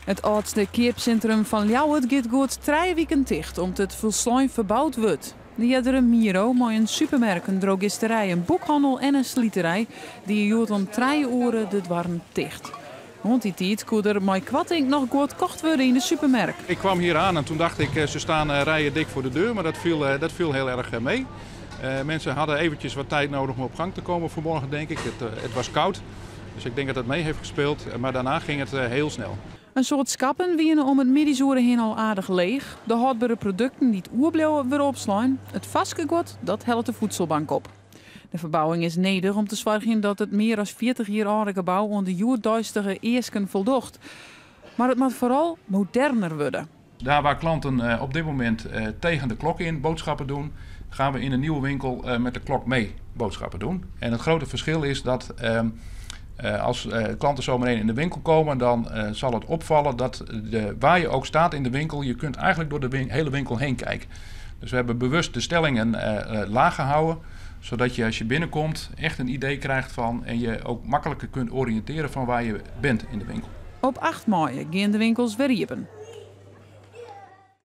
It âldste keapsintrum fan Ljouwert giet goed trije wiken ticht om't it folslein ferboud wurdt. De eardere Miro mei in supermerk, in drogisterij, in boekhannel en in sliterij die hjoed om trije oere de doarren ticht. Oant dy tiid koe der mei koarting noch guod kocht wurde yn de supermerk. Ik kwam hier aan en toen dacht ik, ze staan rijen dik voor de deur, maar dat viel heel erg mee. Mensen hadden eventjes wat tijd nodig om op gang te komen vanmorgen, denk ik. Het was koud, dus ik denk dat dat mee heeft gespeeld. Maar daarna ging het heel snel. In soad skappen wiene om it middeisoere hinne al aardich leech. De hâldbere produkten dy't oerbliuwe wurde opslein. It farske guod, dat hellet de voedselbank op. De ferbouwing is nedich om te soargjen dat it mear as 40 jier âlde gebou oan de hjoeddeistige easken foldocht. Mar it moat foaral moderner wurde. Daar waar klanten op dit moment tegen de klok in boodschappen doen, gaan we in een nieuwe winkel met de klok mee boodschappen doen. En het grote verschil is dat als klanten zometeen in de winkel komen, dan zal het opvallen dat waar je ook staat in de winkel, je kunt eigenlijk door de hele winkel heen kijken. Dus we hebben bewust de stellingen laag gehouden, zodat je als je binnenkomt echt een idee krijgt van en je ook makkelijker kunt oriënteren van waar je bent in de winkel. Op 8 maaie geane de winkels wer iepen.